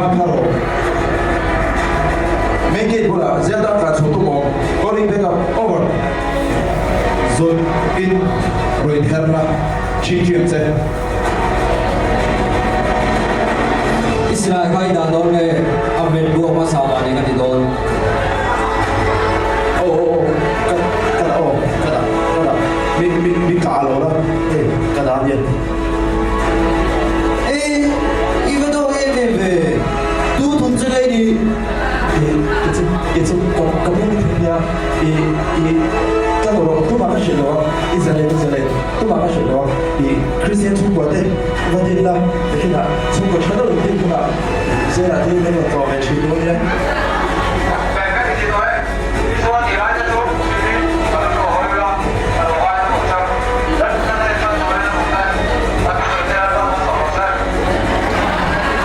kha phar rawh. Main gate bulah Zelda tlan chhuah tum awm. Calling back up. Over. Zawt in rawn inher la, ṭhing ṭhiam che. I silai kha i dah dawn nge a hmet buak hmasa vang in ka ti dawn. Aw aw aw ka ka dah aw ka dah ka dah mi mi mi kah lo la hei ka dah ania. E i va dawk em em ve tu thum che ngei ni. E ke chu ke chu ka ka hming ni thei nia i i ka lo rawh tumah ka hrilh lo a i zalen i zalen tumah ka hrilh lo a i Kristian chhungkua te va din la nakinah chhungkua tha deuh in din hunah Zelah te in rawn tlawh ve thin dawn nia.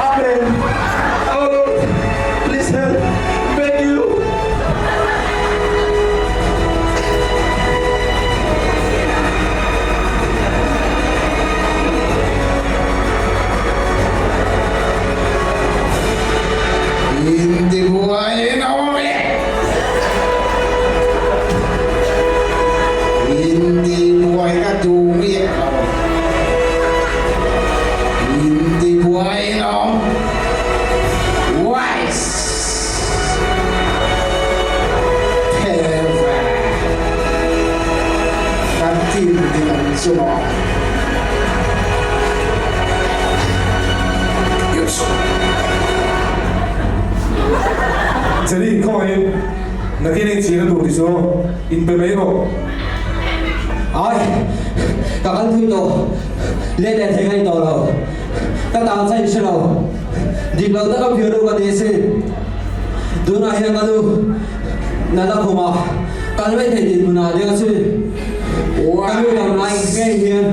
Amen. Oh Lord, please help. Beg you. Intibuai in a awm e. Intibuai ka duh miah lo. Intibuai in a awm. Wise. Theve. Kan team dik ang chu maw. Jenny, khawngaihin nakin ei chhir a tur ti chu inpe mai rawh. Ai, ka kal thui tawh, let leh thei ngai tawh lo. Ka tang chaih hre lo, dik lo taka phiar ru ka ti asin. Tunah hian ka nu nana khumah kal mai thei tih hmunah a ding asin. Ka nu dam lai ngei hian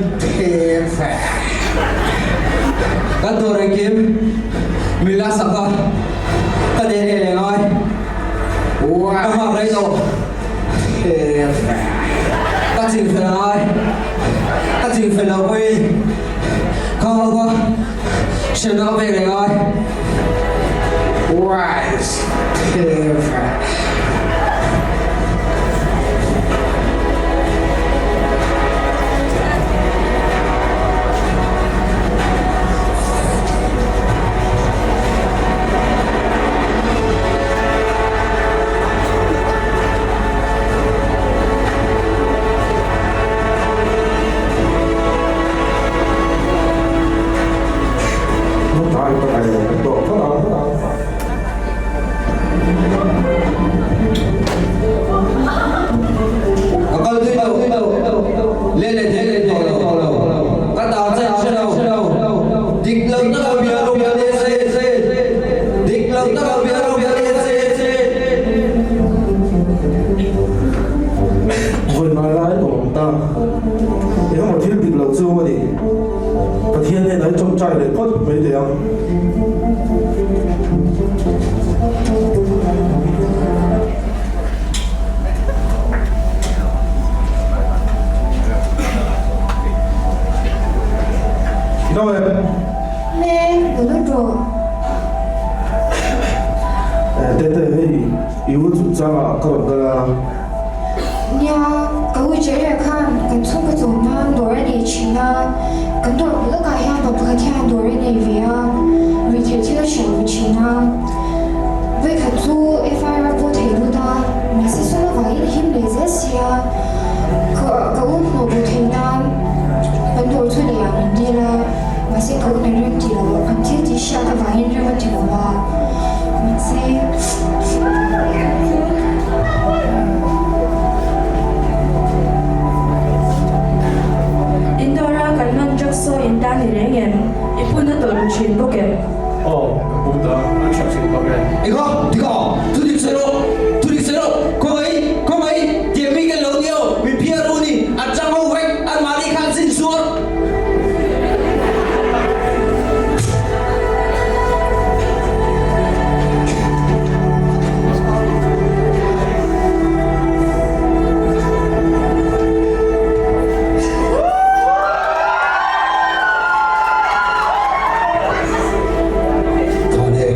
kan dawr engkim min la sak a, ka deh leh leh ngai. Ka nghak rei tawh. Ka ching fel a ngai. Ka ching fel lo pawhin ka ho kha hremna ka pek leh ngai. Ka kal tui lo, let leh thei leh tawh lo, ka tah chaih hre lo, dik lo taka bia ru ka ni a sin, dik lo taka bia ru ka ni a sin. Vawi ngai lai awm ta, engemaw thil dik lo chu a ni. Pathian nen ai tawngtai leh phawt mai teh ang. Ino em? Ne, lo lut rawh. Eh, Tete, hei i u chungchangah ka rawn kal a. Nia, ka u Jerry-a khan kan chhungkaw chawm nan dawr a nei thin a, kan dawr bul lakah hian pa pakhat hian dawr a nei ve a, ruihtheih thil a hralh ve thin a. Vawikhat chu FIR pawh thei lut a, mahse sum avangin a him leh zel si a, ka ka u hnawh bo theih nan kan dawr chu leiah min dil a, mahse ka u nen rem ti lo, an thil tih hriat avangin rem a ti lo a, mahse. Indawra kan man drugs sawi in ta ni reng em? I pun a tawlh ru thin bawk em? Aw, ka pu ta, an hriat thin bawk e. Eka, tika, thu dik sawi rawh, thu dik sawi rawh, khawngaih, khawngaih, tiang mi kan lo ni aw, min phiar ru ni, an chang ho vek, an mahni khan zin suar. Thane.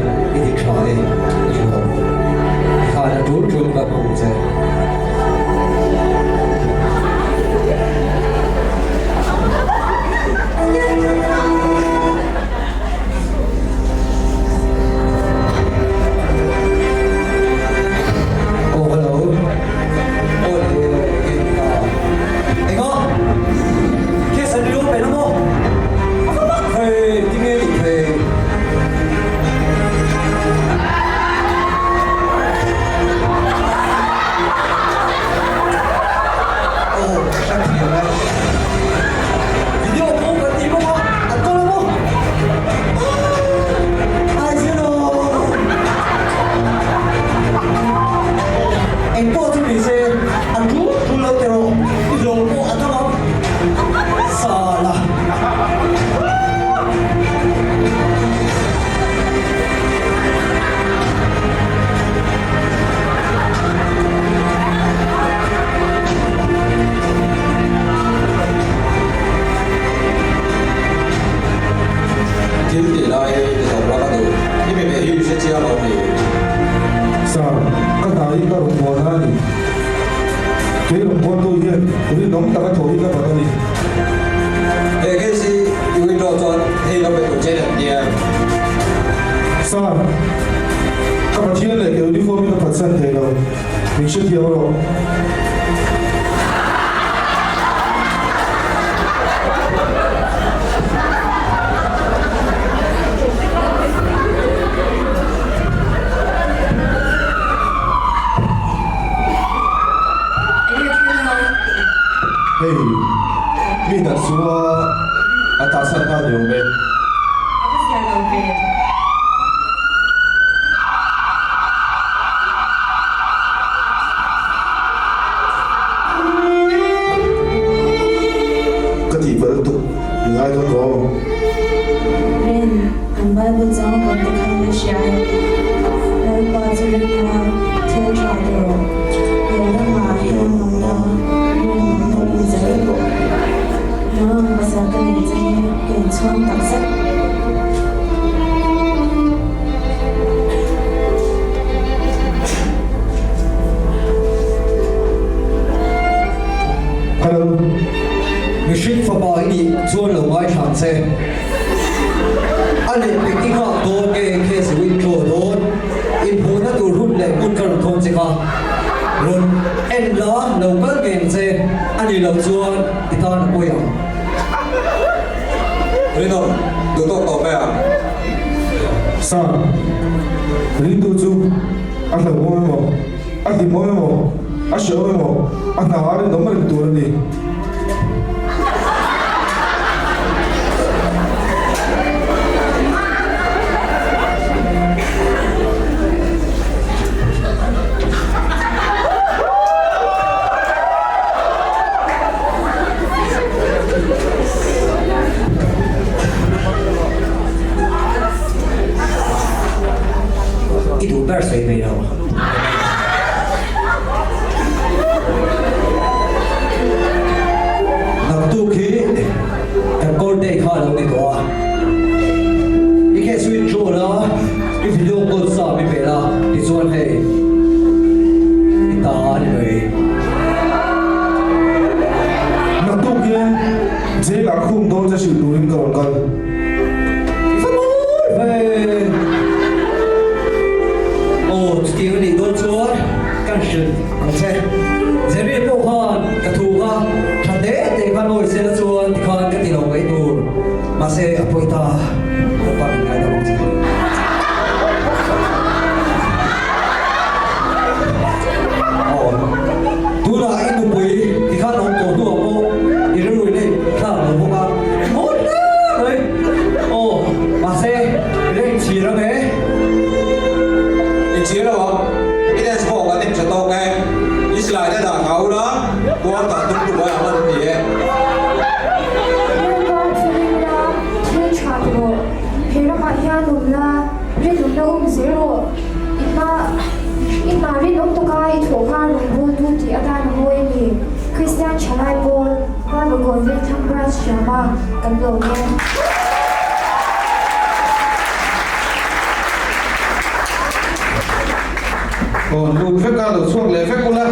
Rinawm taka thaw hi ka bat a ni. He case hi i withdraw chuan hei lo pe tur che an nia. Sir, ka Pathian leh ka uniform hi ka phatsan thei lo. Min hrethiam rawh. Enge thil ho? Hei, mi hna chu a a tahsan nghal ni awm e. A va zia lo ve. Ka tih palh lutuk, i ngai dawn tawh aw. Ren, kan Bible chang rawn te kha i hria em? Lalpa chu rinna thil tha ti rawh. He ramah hian nunna rinawmna awm zel rawh. Nang pasal ka nei che hi ka inchhuang tak zet. Hello. Mihring fapa i nih chuan lo ngaithlang che. A leh pek i nghak dawn nge case withdraw dawn? Inhmuhna tur hun leh hmun ka rawn thawn che kha. Rawn en la, lo kal ngei ang che. A nih loh chuan i tan a pawi ang. Rinawm, duh tawk tawh mai ang. Sir, ringtu chu a hlauhawm emaw, a hlimawm emaw, a hrehawm emaw, a hna a rinawm reng tur a ni. I duh ber sawi mai lo. Naktuk hi kan court day kha a lo ni tawh a. I case withdraw la, i video call sa mi pe la, tichuan hei i ta a ni mai. Naktuk hian jail ah khum dawn che hrilh turin ka rawn kal. I fa mawi ve. Aw chutiang a nih dawn chuan kan hrilh ang che. Jerry pawh khan ka thu kha tha te te khan awi sela chuan tikhan ka ti lo mai tur. Mahse a pawi ta Lalpa min ngaidam ang che. Aw tunah i nupui tikhan awm tawh hnuah pawh i rilru in a inthlak lo bawk a, mawi hle mai. Aw mahse i la inchhir ang e. Inchhir lo ang, i dance pawh kan inhre tawk e. I silai te dah kha ula, tuar tak tum tu ai ang an ti e. Lalpa chu ring la, thil tha ti rawh. He ramah hian awm la, rinawmna awm zel rawh. I hma i hma rinawm taka i thawh kha rawngbawltu tih atan a mawi a ni. Kristian Thalai Pawl, Bible Convent Thang Branch hriama kan lawm e. Aw lut vek a, lo chhuak leh vek ula.